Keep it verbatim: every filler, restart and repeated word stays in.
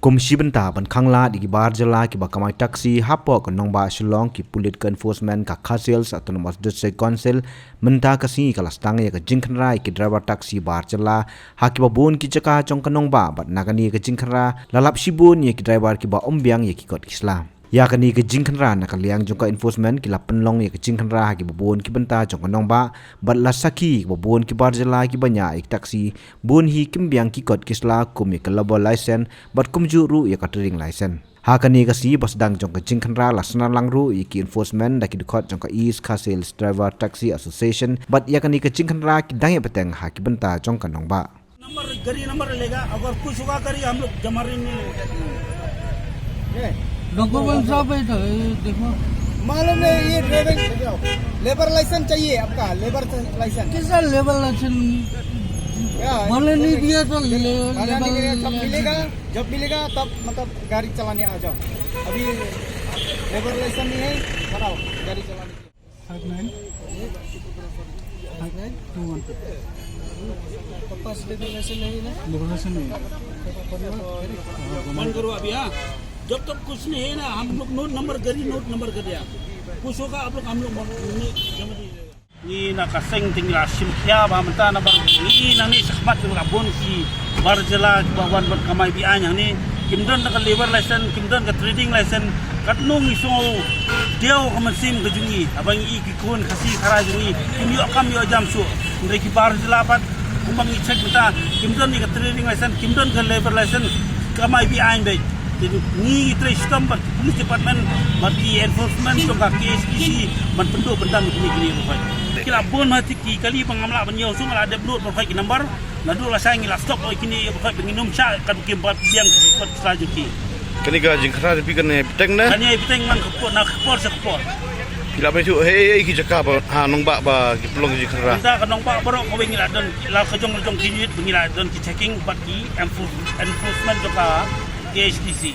Kum shi bynta ban khanglad ïa ki bar jylla kiba kamai taxi hapoh ka nongbah Shillong, ki pulit ka enforcement ka Khasi Hills Autonomous District Council mynta ka sngi ka la sdang ïa ka jingkhynra ïa ki driver taxi bar jylla ha kiba bun ki jaka jong ka nongbah, bad na kane ka jingkhynra la lap shibun ïa ki driver kiba ym biang ïa ki kot ki sla. Ïa kane ka jingkhynra na ka liang jong ka enforcement ki la pynlong ïa ka jingkhynra ha kiba bun ki bynta jong ka nongbah, bad la sakhi ïa kiba bun ki bar jylla kiba ñiah ïa ki taxi bun hi kim biang ki kot ki sla kum ïa ka labour license bad kumjuh ruh ïa ka trading license. Ha kane ka sngi ba sdang jong ka jingkhynra la shna lang ruh ïa ki enforcement da ki dkhot jong ka East Khasi Hills Driver Taxi Association, bad ïa kane ka jingkhynra ki dang ïa bteng ha ki bynta jong ka nongbah. नंबर, गाड़ी नंबर लेगा, अगर कुछ होगा गाड़ी हम लोग जमा नहीं लेंगे। डॉक्यूमेंट सब है तो, ये देखो। मालूम नहीं, ये ड्राइविंग, लेबर लाइसेंस चाहिए आपका, लेबर लाइसेंस। कैसा लेबर लाइसेंस? या, बोले नहीं दिया तो ले, बनाने लेबर के लिए जब लाइसेंस। मिलेगा, जब मिलेगा तब मतलब गाड़ी चलाने आ जाओ। अभी लेबर लाइसेंस नहीं है, बनाओ गाड़ी चलाने के लिए। Five nine, five nine two one। पास लेबर लाइसेंस नहीं ना? लेबर लाइसेंस नहीं है। बंद करो अभी, हाँ। जब तक कुछ नहीं है ना, हम लोग नोट नंबर, गाड़ी नोट नंबर कर दिया। कुछ होगा, आप लोग, हम लोग जमा दीजिएगा। Ngi na ka seng te ngi la shim khia ba mynta na bar ngi na ngi shakhmat ngi la bun ki bar jylla kiba wan ban kamai bi-aiñ hangne. Kim don na ka labour license, kim don ka trading license. Katno ngi sngew diaw ka mynsiem ka jong ngi haba ngi i ki khun Khasi Khara jong ngi kim ïoh kam ïoh jam shuh. Hynrei ki bar jylla pat kumba ngi check mynta kim don ïa ka trading license, kim don ka labour license, kamai bi-aiñ beit. Te ngi ngi trei shitom bad police department bad ki enforcement jong ka K H A D C ban pynduh pyndam ïa kine kine baroh. Ki la bun ha ki kali ba ngam lah ban ïoh shuh, nga la dep lut baroh ki number. Naduh lashai ngi la stop ïa kine baroh ba ngin ym shah kat ba kim pat biang ki kot ki sla jong ki. Kane ka jingkhynra te phi kane bteng ne? Kane bteng man ka por na ka por sha ka por. Phi la ban shu hei hei ki jaka ba ha nongbah ba ki pynlong jingkhynra. Mynta ka nongbah baroh kawei ngi la don, la ka jong la jong ki unit ba ngi la don ki checking bad ki enfor-, enforcement jong ka K H A D C.